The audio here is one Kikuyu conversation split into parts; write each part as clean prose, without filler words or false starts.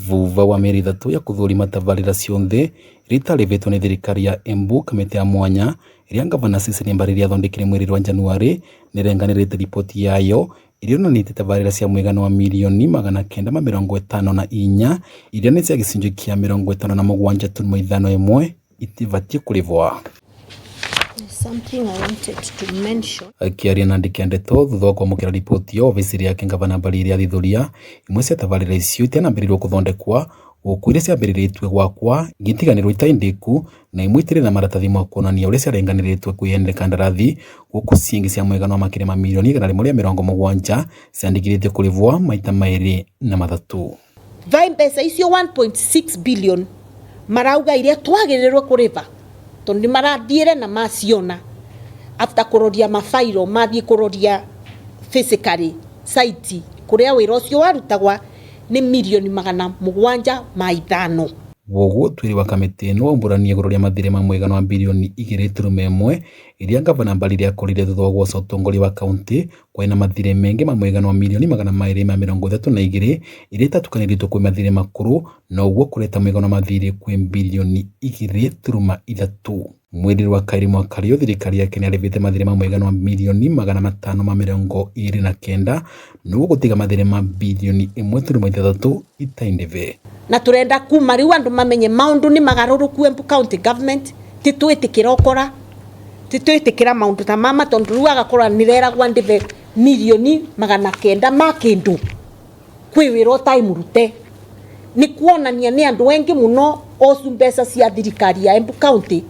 Vuva wa mĩeri 3 ya kũthũrima tabarĩra cionthe iria itarĩvĩtwo nĩ thirikari ya Embu, kamĩtĩ ya mwanya ĩrĩa ngavana Cecily Mbarire yathondekire mweri wa Januarĩ nĩrenganĩrĩte riboti yayo ĩrĩa yonanĩtie tabarĩra cia mũigana wa mirioni 954 iria nĩ cia gĩcunjĩ kĩa 57.51 itibatiĩ kũrĩvwa. Something I wanted to mention. Akĩaria na andĩki a ndeto thutha wa kwamũkĩra riboti ĩyo ofisi yake ngavana Mbarire athithuria imwe cia tabarĩra icio itianambĩrĩirio kũthondekwa gũkũ iria ciambĩrĩrĩtue gwakwa igĩtiganĩrwo itarĩ ndĩku na imwe itarĩ na maratathi ma kuonania ũrĩa ciarenganĩrĩtwe kwĩ kandarathi gũkũ ciingĩ cia mũigana wa makĩria ma mirioni 170 ciandĩkithĩtio kũrĩvwa maita maĩrĩ na mathatũ. Vai mbeca icio 1.6 billion marauga iria twagĩrĩrwo kũrĩva tondũ nĩ marathiĩre na maciona after kũroria mabairo mathiĩ kũroria physically site kũrĩa wĩra ũcio warutagwa nĩ mirioni 705. Woguo ũtuĩria wa kamĩtĩ ĩno waumbũrania igũrũ rĩa mathirĩ ma mũigana wa birioni 2.1 iria ngavana Mbarire akorire thutha wa gwoca ũtongoria wa kaunti kwarĩ na mathirĩ mengĩ ma mũigana wa mirioni 232 iria itatukanĩrĩtwo kwĩ mathirĩ makũrũ na ũguo kũreta mũigana wa mathirĩ kwĩ birioni 2.3. Mweri wa kaĩrĩ mwaka ũyũ thirikari ya Kenya yarĩvĩte mathirĩ ma mũigana wa mirioni 529 nĩguo gũtiga mathirĩ ma birioni 1.6 itaindĩve. Na turenda kuma riu andu mamenye maundu ni magarũrũku Embu County Government ti twĩtĩkĩra ũkora ti twĩtĩkĩra maundu ta mama tondu riu agakorwa nĩreragwa ndĩve mirioni 900 ma kĩndũ kwĩ wĩra ũtarĩ mũrute nĩ kuonania nĩ andũ engi mũno ocu mbeca cia thirikari ya Embu County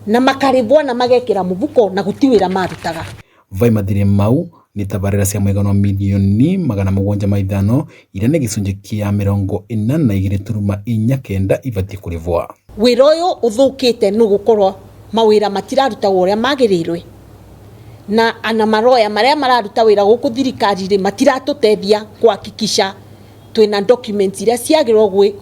na makarĩvwo na magekĩra mũbuko na guti wĩra marutaga. Vai mathirĩ mau nĩ tabarĩra cia mũigana wa mirioni 705 iria nĩ gĩcunjĩ kĩa 42.49 ibatiĩ kũrĩvwa. Wĩra ũyũ ũthũkĩte nĩ gũkorwo mawĩra matirarutagwo ũrĩa magĩrĩirwe na ana maroya marĩa mararuta wĩra gũkũ thirikari-rĩ matiratũteithia kuhakikisha twĩna documents iria ciagĩrĩirwo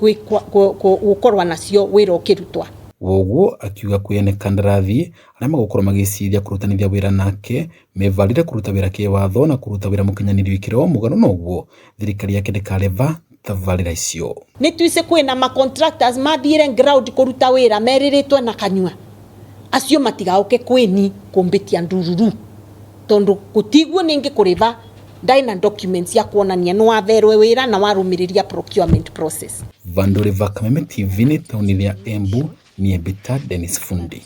gũkorwo nacio wĩra ũkĩrutwa. Woguo akiuga kwĩ kandarathi arĩa magũkorwo magĩciria kũrutanithia wĩra nake mevarĩre kũruta wĩra kĩwatho na kũruta wĩra mũkinyanĩru ikĩro mũgano noguo thirikari yake ndĩkareva tabarĩra icio. Nĩ twice kwĩna ma contractors mathiĩre ground kũruta wĩra merĩrĩtwe na kanyua acio matigauke kwĩni kũmbĩtia ndururu tondu gũtiguo nĩngĩ kũrĩva ndaĩ na documents ya kuonania nĩ watherwe wĩra na warũmĩrĩria procurement process. Vandũrĩ va Kameme TV nĩ taũni ya Embu niĩ Mbita Dennis Fundi.